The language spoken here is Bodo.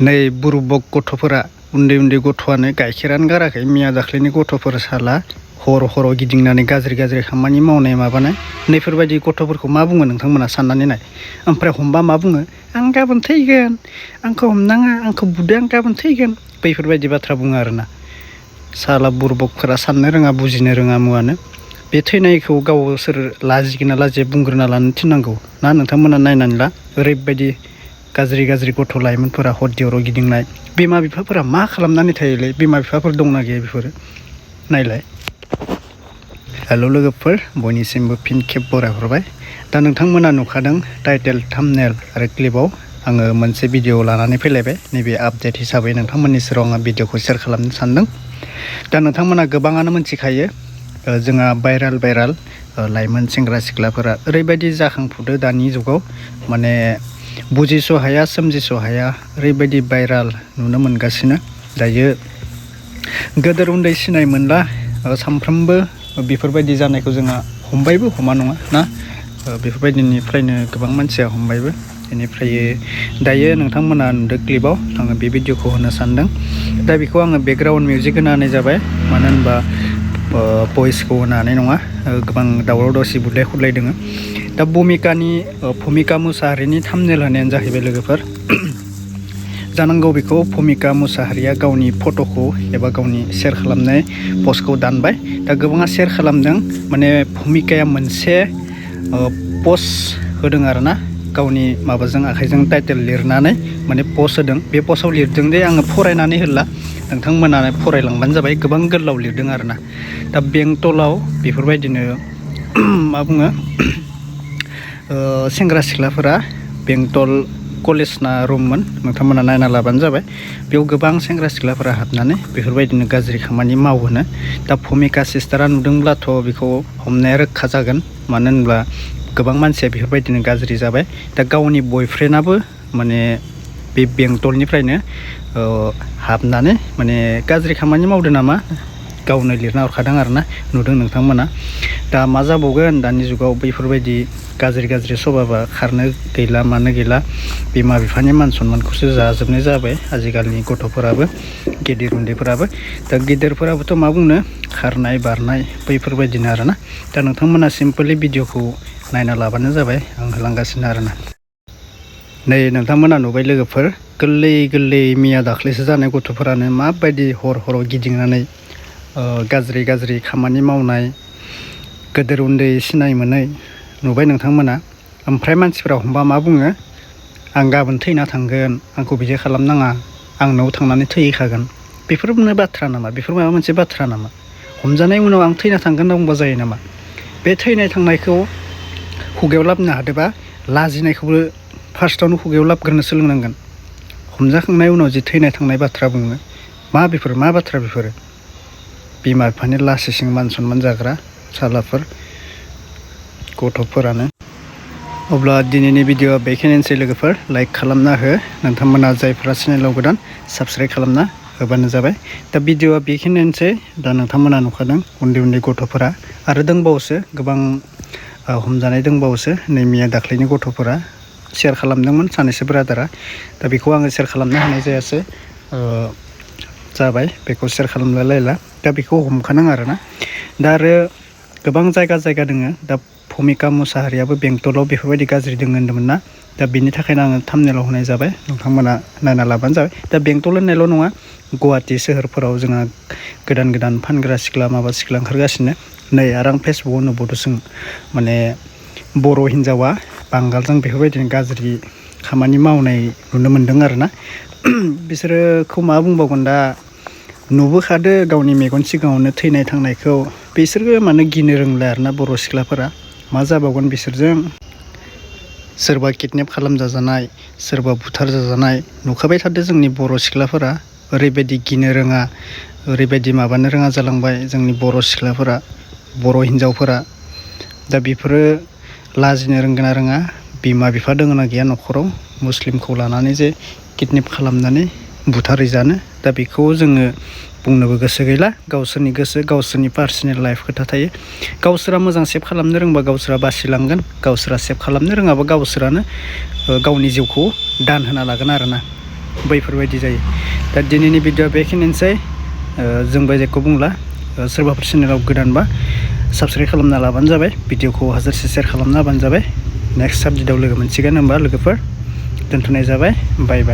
नै बुरबक गथ'फोरा उन्दै गथ'आनो गाइखेरानो गाराखै मिया दाख्लैनि गथ'फोर साला हराव गिदिंनानै गाज्रि खामानि मावनाय माबानाय नैफोरबायदि गथ'फोरखौ मा बुङो नोंथांमोना साननानै नाय ओमफ्राय हमबा मा बुङो आं गाबोन थैगोन आंखौ हमनाङा आंखौ बुदो आं गाबोन थैगोन बैफोरबायदि बाथ्रा बुङो आरोना साला बुरबकफोरा साननो रोङा बुजिनो रोङा मुवानो बे थैनायखौ गावसोर लाजिगोन ना लाजिया बुंग्रोना लानो थिननांगौ ना नोंथांमोना नायनानै ला ओरैबायदि गाज्रि गथ' लाइमोनफोरा हरदेवराव गिदिंनाय बिमा बिफाफोरा मा खालामनानै थायोलै बिमा बिफाफोर दंना गैया बेफोरो नायलाय हेल' लोगोफोर बयनिसिमबो फिन खेब बरायहरबाय दा नोंथांमोना नुखादों टाइटेल थाम्बनेल आरो क्लिपाव आङो मोनसे भिडिअ लानानै फैलायबाय नैबे आपडेट हिसाबै नोंथांमोननि सेराव आङो भिडिअखौ शेयार खालामनो सानदों दा नोंथांमोना गोबाङानो मोनथिखायो जोंहा भाइराल लाइमोन सेंग्रा सिख्लाफोरा ओरैबायदि जाखांफुदो दानि जुगाव माने बुजिस' हाया सोमजिस' हाया ओरैबायदि भाइराल नुनो मोनगासिनो दायो गोदोर उन्दै सिनाय मोनला सानफ्रोमबो बेफोरबायदि जानायखौ जोंहा हमबायबो हमा नङा ना बेफोरबायदिनिफ्रायनो गोबां मानसिया हमबायबो बेनिफ्राय दायो नोंथांमोना नुदों क्लिपाव आङो बे भिडिअखौ होनो सानदों दा बेखौ आङो बेकग्राउन्ड मिउजिक होनानै जाबाय मानो होनबा भइसखौ होनानै नङा गोबां दावराव दावसि बुलाय खुरलाय दङ दा भुमिका मुसाहारिनि थाम्बनेल होनायानो जाहैबाय लोगोफोर जानांगौ बेखौ भुमिका मुसाहारिया गावनि फट'खौ एबा गावनि शेयार खालामनाय पस्टखौ दानबाय दा गोबाङा शेयार खालामदों माने भुमिकाया मोनसे पस्ट होदों आरोना गावनि माबाजों आखाइजों टाइटेल लिरनानै माने पस्ट होदों बे पस्टआव लिरदों दे आङो फरायनानै होला नोंथांमोना फरायलांबानो जाबाय गोबां गोलाव लिरदों आरोना दा बेंटलाव बेफोरबायदिनो मा बुङो सेंग्रा सिख्लाफोरा बेंटल कलेजना रुममोन नोंथांमोना नायना लाबानो जाबाय बेयाव गोबां सेंग्रा सिख्लाफोरा हाबनानै बेफोरबायदिनो गाज्रि खामानि मावहोनो दा भुमिका सिस्टारा नुदोंब्लाथ' बेखौ हमनाया रोखा जागोन मानो होनब्ला गोबां मानसिया बेफोरबायदिनो गाज्रि जाबाय दा गावनि बयफ्रेन्डआबो माने बे बेंटलनिफ्रायनो हाबनानै माने गाज्रि खामानि मावदो नामा गावनो लिरना हरखादों आरोना नुदों नोंथांमोना दा मा जाबावगोन दानि जुगाव बैफोरबायदि गाज्रि सभाबा खारनो गैला मानो गैला बिमा बिफानि मान सनमानखौसो जाजोबनाय जाबाय आजिखालिनि गथ'फोराबो गेदेर उन्दैफोराबो दा गेदेरफोराबोथ' मा बुंनो खारनाय बारनाय बैफोरबायदिनो आरोना दा नोंथांमोना सिम्पलि भिडिअखौ नायना लाबानो जाबाय आं होलांगासिनो आरोना नै नोंथांमोना नुबाय लोगोफोर गोरलै मिया दाख्लैसो जानाय गथ'फोरानो माबायदि हराव गिदिंनानै गाज्रि खामानि मावनाय गोदोर उन्दै सिनाय मोनै नुबाय नोंथांमोना ओमफ्राय मानसिफ्रा हमबा मा बुङो आं गाबोन थैना थांगोन आंखौ बिदि खालामनाङा आं न'आव थांनानै थैहैखागोन बेफोरनो बाथ्रा नामा बेफोर माबा मोनसे बाथ्रा नामा हमजानाय उनाव आं थैना थांगोन होनना बुंबा जायो नामा बे थैनाय थांनायखौ खुगायाव लाबोनो हादोंबा लाजिनायखौबो फार्स्टआवनो खुगायाव लाबग्रोनो सोलोंनांगोन हमजाखांनाय उनाव जि थैनाय थांनाय बाथ्रा बुङो मा बाथ्रा बेफोरो बिमा बिफानि लासिं मान सनमान जाग्रा सालाफोर गथ'फोरानो अब्ला दिनैनि भिडिअआ बेखिनियानोसै लोगोफोर लाइक खालामना हो नोंथांमोना जायफ्रा चेनेलाव गोदान साबस्क्राइब खालामना होबानो जाबाय दा भिडिअआ बेखिनियानोसै दा नोंथांमोना नुखादों उन्दै गथ'फोरा आरो दंबावोसो गोबां हमजानाय दंबावोसो नै मिया दाख्लैनि गथ'फोरा शेयार खालामदोंमोन सानैसो ब्रादारा दा बेखौ आङो शेयार खालामनो हानाय जायासै जाबाय बेखौ शेयार खालामलायला दा बेखौ हमखानाङा आरोना दा आरो गोबां जायगा दोङो दा भुमिका मुसाहारियाबो बेंटलाव बेफोरबायदि गाज्रि दोङो होन्दोंमोन ना दा बेनि थाखायनो आङो थाम्बनेलाव होनाय जाबाय नोंथांमोना नायना लाबानो जाबाय दा बेंटल होननायल' नङा गुवाहाटि सोहोरफोराव जोंहा गोदान फानग्रा सिख्ला ओंखारगासिनो नै आरो आं फेसबुकआव नुबोदोंसो माने बर' हिन्जावा बांगालजों बेफोरबायदिनो गाज्रि खामानि मावनाय नुनो मोन्दों आरोना बिसोरोखौ मा बुंबावगोन दा नुबोखादो गावनि मेगन सिगाङावनो थैनाय थांनायखौ बिसोरबो मानो गिनो रोंला आरोना बर' सिख्लाफोरा मा जाबावगोन बिसोरजों सोरबा किडनेप खालामजाजानाय सोरबा बुथार जाजानाय नुखाबाय थादो जोंनि बर' सिख्लाफोरा ओरैबायदि गिनो रोङा ओरैबायदि माबानो रोङा जालांबाय जोंनि बर' सिख्लाफोरा बर' हिन्जावफोरा दा बेफोरो लाजिनो रोंगोना रोङा बिमा बिफा दङ ना गैया न'खराव मुस्लिमखौ लानानै जे किडनेप खालामनानै बुथारहैजानो दा बेखौ जोङो बुंनोबो गोसो गैला गावसोरनि गोसो गावसोरनि पार्सनेल लाइफ खोथा थायो गावसोरा मोजां सेभ खालामनो रोंबा गावसोरा बासिलांगोन गावसोरा सेभ खालामनो रोङाबा गावसोरानो गावनि जिउखौ दान होना लागोन आरोना बैफोरबायदि जायो। दा दिनैनि भिडिअआ बेखिनियानोसै। जोंबो जेखौ बुंला, सोरबाफोर चेनेलाव गोदानबा साबस्क्राइब खालामना लाबानो जाबाय, भिडिअखौ हाजारसे शेयार खालामना होबानो जाबाय। नेक्स्ट साबजेक्टआव लोगो मोनसिगोन होमबा लोगोफोर, दोनथ'नाय जाबाय, बाय बाय।